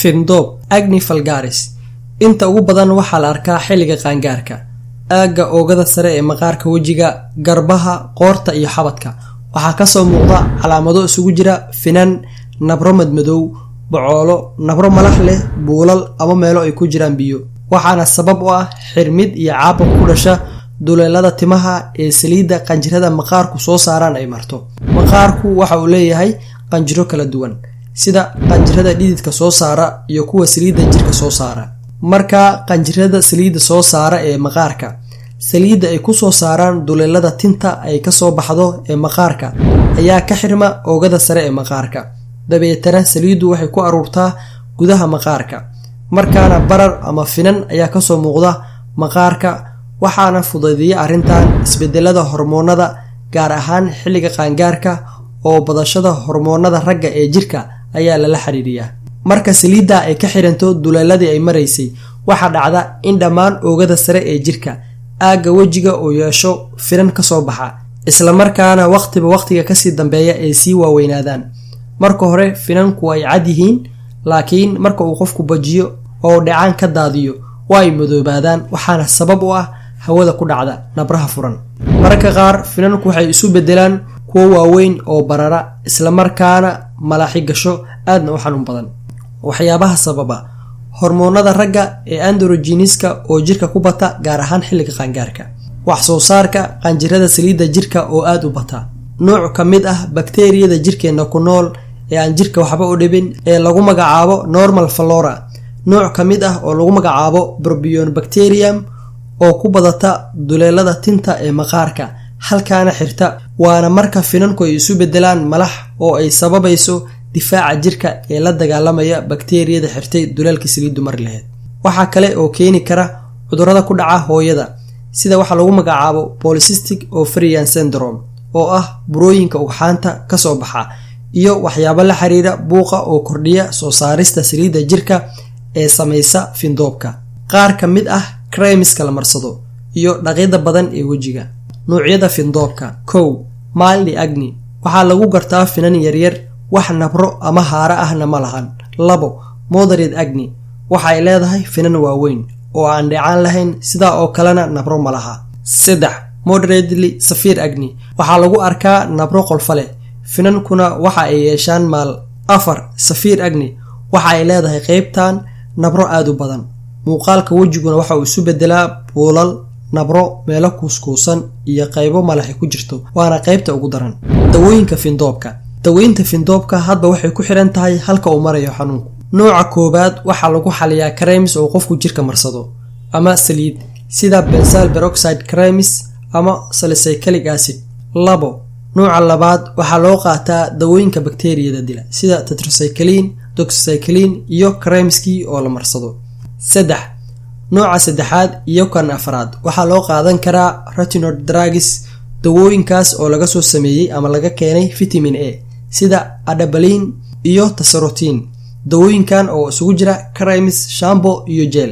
Findoob, acne vulgaris, inta ugu badan waxaa la arkaa xilliga qaangaarka, aagga oogada sare ee maqaarka wejiga, garbaha, qoorta iyo xabadka. Waxaa kasoo muuqda calaamado isugu jira finan, nabro madmadow, bocoolo, nabro malax leh, buulal ama meelo ay ku jiraan biyo. Waxaana sabab u ah xirmid iyo caabuq ku dhasha duleelada timaha ee saliidda qanjirada maqaarku soo saaraan ay marto. Maqaarku waxa uu leeyahay qanjiro kala duwan, sida qanjirada dhididka soo saara iyo kuwa saliidda jirka soo saara. Markaa qanjirada saliidda soo saara ee maqaarka, saliidda ay ku soo saaraan duleelada tinta ay kasoo baxdo ee maqaarka ayaa ka xirma oogada sare ee maqaarka. Dabeetana saliiddu waxay ku aruurtaa gudaha maqaarka, markaana barar ama finan ayaa kasoo muuqda maqaarka. Waxaana fudaydiya arrintan isbedelada hormoonada, gaar ahaan xilliga qaangaarka, oo badashada hormoonada ragga ee jirka ayaa lala xiriiriyaa. Marka saliidda ay ka xiranto duleeladii ay maraysay, waxaa dhacda in dhammaan oogada sare ee jirka, aagga wejiga, uu yeesho finan kasoo baxa, islamarkaana waqtiba waqtiga kasii dambeeya ay sii waaweynaadaan. Marka hore finanku ay cad yihiin, laakiin marka uu qofku bajiyo oo dhecaan ka daadiyo, waa ay madoobaadaan. Waxaana sabab u ah hawada ku dhacda nabraha furan. Mararka qaar finanku waxay isu bedelaan kuwo waaweyn oo barara, islamarkaana malaxi gasho, aadna u xanuun badan. Waxyaabaha sababa: hormoonada ragga ee androgens-ka oo jirka ku bata, gaar ahaan xilliga qaangaarka; wax soo saarka qanjirada saliidda jirka oo aada u bata; nooc ka mid ah bakteeriyada jirkeenna ku nool ee aan jirka waxba u dhibin ee lagu magacaabo normal flora, nooc ka mid ah oo lagu magacaabo Propionibacterium oo ku badata duleelada tinta ee maqaarka, halkaana xirta. Waana marka finanku ay isu bedelaan malax oo ay sababayso difaaca jirka ee la dagaalamaya bakteeriyada xirtay duleelkii saliiddu mari lahayd. Waxaa kale oo keeni kara cudurrada ku dhaca hooyada, sida waxaa lagu magacaabo polycystic ovarian syndrome, oo ah burooyinka ugxaanta kasoo baxa, iyo waxyaabo la xiriira buuqa oo kordhiya soo saarista saliidda jirka ee samaysa findoobka; qaar ka mid ah creams-ka la marsado iyo dhaqidda badan ee wejiga. Nuucyada findoobka: 1, mild acne, waxaa lagu gartaa finan yaryar, wax nabro ama haara ahna ma lahan. 2, moderate acne, waxa ay leedahay finan waaweyn oo aan dhecaan lahayn, sidaa oo kalena nabro ma laha. 3, moderately severe acne, waxaa lagu arkaa nabro qolfo leh, finankuna waxa ay yeeshaan maal. 4, severe acne, waxa ay leedahay qeybtan nabro aada u badan, muuqaalka wejiguna waxa uu isu bedelaa buulal, nabro, meelo kuuskuusan iyo qaybo malaxi ku jirto, waana qaybta ugu daran. Dawooyinka findoobka: daweynta findoobka hadba waxay ku xiran tahay halka uu marayo xanuunku. Nooca koowaad waxaa lagu xaliyaa creams oo qofku jirka marsado ama saliid, sida benzoyl peroxide creams ama salicylic acid. 2, nooca labaad waxaa loo qaataa dawooyinka bakteeriyada dila, sida tetracycline, doxycycline iyo creams-kii oo la marsado. 3, nooca saddexaad iyo kan afraad waxaa loo qaadan karaa retinoid drugs, dawooyinkaas oo laga soo sameeyey ama laga keenay vitamin A, sida adapalene iyo tazarotene, dawooyinkan oo isugu jira creams, shampoo iyo gel.